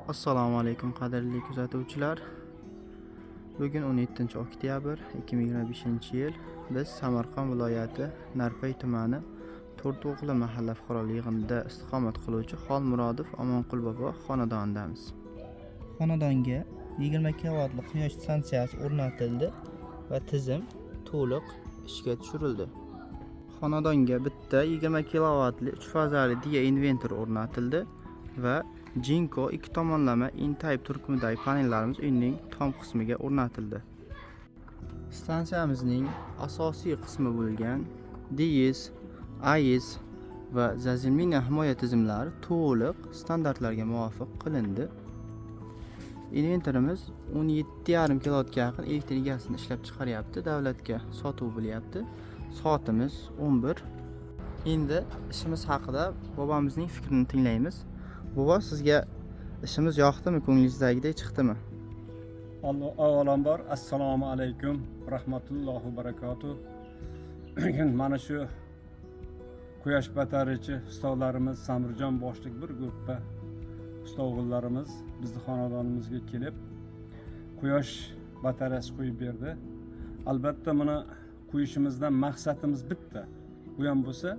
Assalomu alaykum, qadrli kuzatuvchilar. Bugun 17 oktyabr 2025-yil. Biz Samarqand viloyati Narpay tumani To'rto'g'li mahalla fuqarolar yig'inida istiqomat qiluvchi Xolmurodov Omonqul bobo xonadonidamiz. Xonadonga 20 kilovatli quyosh stansiyasi o'rnatildi va tizim to'liq ishga tushirildi. Xonadonga bitta 20 kilovatli 3 fazali Deye invertor o'rnatildi va Jinko ikki tomonlama N-Type turkumidagi panellarimiz uyning tom qismiga o'rnatildi. Stansiyamizning asosiy qismi bo'lgan DES, AES va заземление himoya tizimlari to'liq standartlarga muvofiq qilindi. Invertorimiz 17,5 kilovatga yaqin elektr energiyasini ishlab chiqaryapti, davlatga sotuv bo'lyapti. Soatimiz 11. Endi ishimiz haqida bobomizning fikrini tinglaymiz. Bobo, sizga ishimiz yoqdimi, ko'nglingizdagidek chiqdimi? Avvalambor, assalomu alaykum rahmatullohi barakatuh. Bugun mana shu quyosh batareyachi ustalarimiz, Samirjon boshliq bir guruhda usta o'g'illarimiz bizni xonadonimizga kelib, quyosh batareyasi qo'yib berdi. Albatta, buni qo'yishimizdan maqsadimiz bitta, bu ham bo'lsa